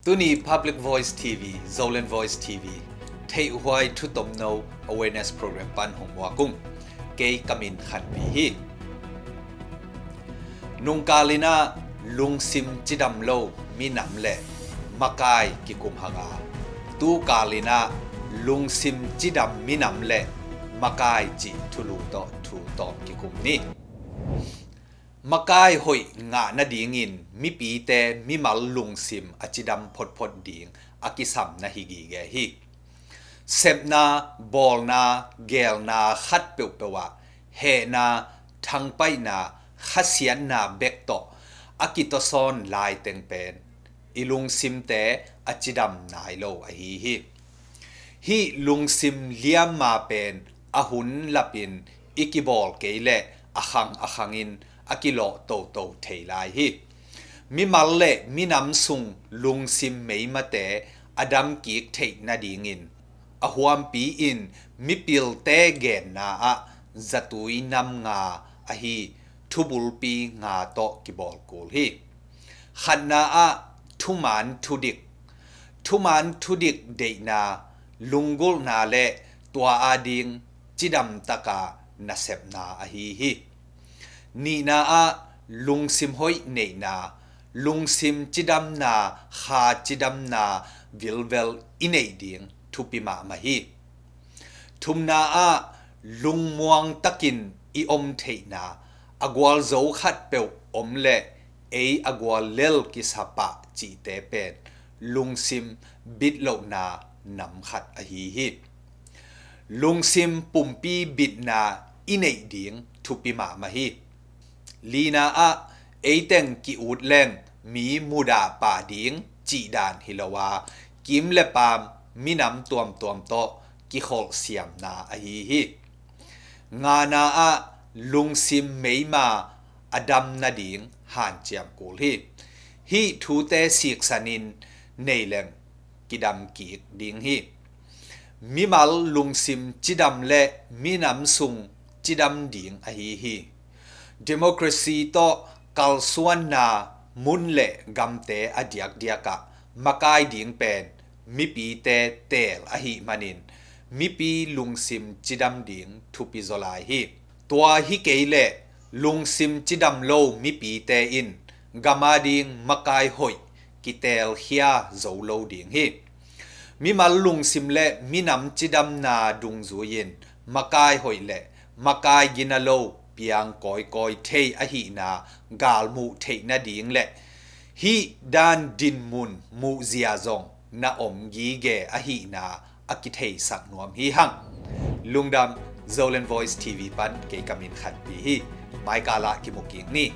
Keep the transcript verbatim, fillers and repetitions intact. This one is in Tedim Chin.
Tuni Public Voice T V, Zoland Voice T V, theihhuai thutomno awareness program pan hong muak ung. Kei ka min Khanpi hi. Nungkal in ah lungsim cidam lo minam le makai kikum hang a, tukal in ah lungsim cidam minam le makai cih thulu tawh thu tawm kikum ni. Makai hoih ngah nadingin mipite mimal lungsim a cidam photphot ding a kisam na hi gige hi. Sepna, bawlna, geelna khat peuhpeuh ah hehna, thangpaihna, khasiatna bek tawh a kitawsawn laiteng pen i lungsimte a cidam nai lo ahi hi. Hih lungsim liamma pen a hun lapin i kibawl kei leh a khang a khangin a kilawh toto thei lai hi. Mimal le minam sung lungsim meimate a damkik theih nadingin a huampi in mipilte genna ah zatui nam nga ahi thubulpi nga tawh kibawl kul hi. Khatna ah thuman thudik. Thuman thudik deihna, lunggulhna le tua ading cidamtaka nasepna ahi hi. Nihna ah lungsim hoih neihna, lungsim cidamna, kha cidamna vilvel i neih ding thupi mahmah hi. Thumna ah lungmuang takin i om theihna, a gualzo khat peuh om le ei a gual lel kisa pah cihte pen lungsim bitlohna nam khat ahi hi. Lungsim pumpi bitna i neih ding thupi mahmah hi. Lina ah eiteng ki-ut leng mi mudah pah ding cihdan hi lo a, kim le paam minam tuamtuam tawh kikholhsiamna ahi hi. Ngana ah lungsim meima a dam nading hanciam kul hi. Hih thute siksanin nei leng kidam kik ding hi. Mimal lungsim cidam le minam sung cidam ding ahi hi. Democracy tawh kalsuanna mun le gamte a diakdiakah makai ding pen mipite teel ahih manin mipi lungsim cidam ding thupi zaw lai hi. Tua hi kei leh lungsim cidam lo mipite in gam ading makai hoih kiteelkhia zo lo ding hi. Mimal lungsim le minam cidamna dungzui-in makai hoih le makai gina lo piang kawikawi thei ahihna galmuh theih nading le hih dan dinmun muhzia zong na om gige ahihna a kitheisak nuam hi hang. Lungdam. Zoland Voice T V pan kei ka min Khanpi hi. Maikal ah kimu kik ni.